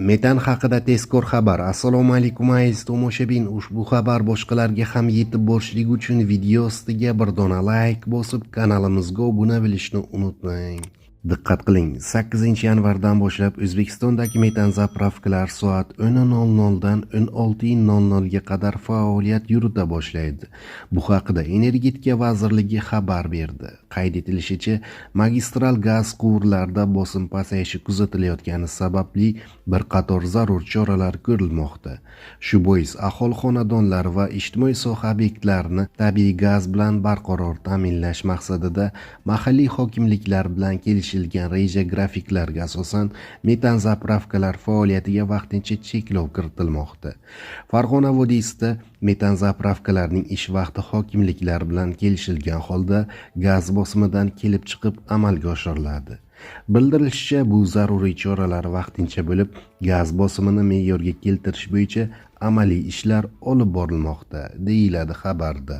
Metan haqida tezkor xabar. Assalomu alaykum, aziz tomoshabin. Ushbu xabar boshqalarga ham yetib borishligi uchun video ostiga bir dona layk bosib, kanalimizga obuna bo'lishni unutmang. Diqqat qiling, 8 yanvardan boshlab O'zbekistondagi metan zapravkalar soat 10:00 dan 16:00 ga qadar faoliyat yurita boshlaydi. Bu haqida Energetika vazirligi xabar berdi. Qayd etilishicha, magistral gaz quvurlarida bosim pasayishi kuzatilayotgani sababli bir qator zarur choralar ko'rilmoqda. Shu bois aholi xonadonlari va ijtimoiy soha obyektlarini tabiiy gaz bilan barqaror ta'minlash maqsadida mahalliy hokimliklar bilan kelishilgan reja grafiklarga asosan metan zapravkalar faoliyatiga vaqtincha cheklov kiritilmoqda. Farg'ona vodiysida metan zapravkalarning ish vaqti hokimliklar bilan kelishilgan holda gaz bosimidan kelib chiqib amalga oshiriladi. Bildirilishicha, bu zaruriy choralar vaqtincha bo'lib, gaz bosimini me'yorga keltirish bo'yicha amaliy ishlar olib borilmoqda, deyiladi xabarda.